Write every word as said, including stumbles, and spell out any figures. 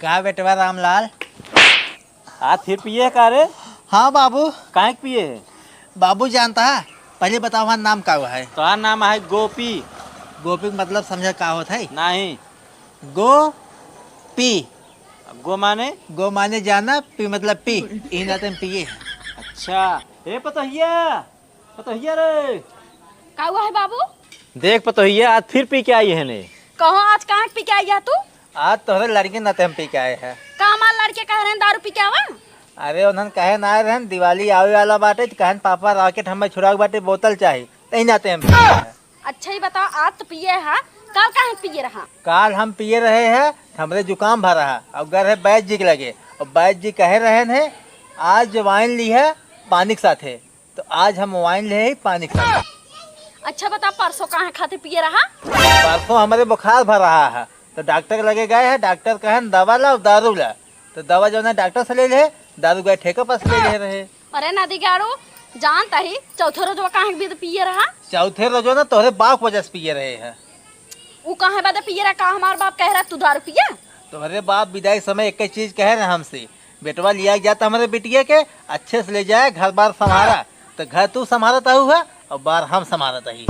का बेटवा रामलाल? आज फिर पिए है का रे? हाँ बाबू। काहे के पिए है? बाबू जानता है, पहले बताओ हमार नाम का हुआ है? तोहार नाम है गोपी। गोपी के मतलब समझा का होत है? नहीं। गो पी। गो माने? गो माने जाना, पी मतलब पी। यही नाते हम पिए हैं। अच्छा। ए पतोहिया, पतोहिया रे। का हुआ है बाबू? देख पतोहिया, आज फिर पी के आई है ने। कहो आज कहाँ पी के आई है तू? आज तोहरे लड़की नाते हम पी के आए हैं। का हमार लड़के कह रहे हैं दारू पी के आवा? अरे उन्हन कहे ना आए रहन, दिवाली आवे वाला बाटे, तो कहन पापा रॉकेट हमें छुड़ावे बाटे, बोतल चाही, तही नाते हम पी के आए हैं। अच्छा ही बताओ, आज तो पिए है, कल काहे पिए रहा? काल हम पिए रहे हैं, हमरे जुकाम भरा है, और घर है बैद जी के लगे, और बैद जी कहे रहन है, आज जो वाइन ली है, पानी के साथे, तो आज हम वाइन ले ही पानी के साथे। अच्छा बता, परसों काहे खातिर पिए रहा? परसों हमरे बुखार भर रहा है, तो डॉक्टर के लगे गए हैं, डॉक्टर कहन दवा ला और दारू ला, तो दवा जो है डॉक्टर से ले ले, दारू गए ठेके पर से ले ले रहे। अरे नदी गाड़ू, जानता ही चौथे रोजवा काहे के भी तो पिए रहा? चौथे रोजवा ना तोहरे बाप के वजह से पिए रहे हैं। उ काहे बदे पिए रहा? का हमार बाप कह रहा तू दारू पिए? तोहरे बाप विदाई समय एक ही चीज कहे रहे हमसे, बेटवा लिया के जाता हमारे बिटिया के, अच्छे से ले जाए, घर बार संभारा। तो घर तू संभारत आहू है और बार हम संभारत ही।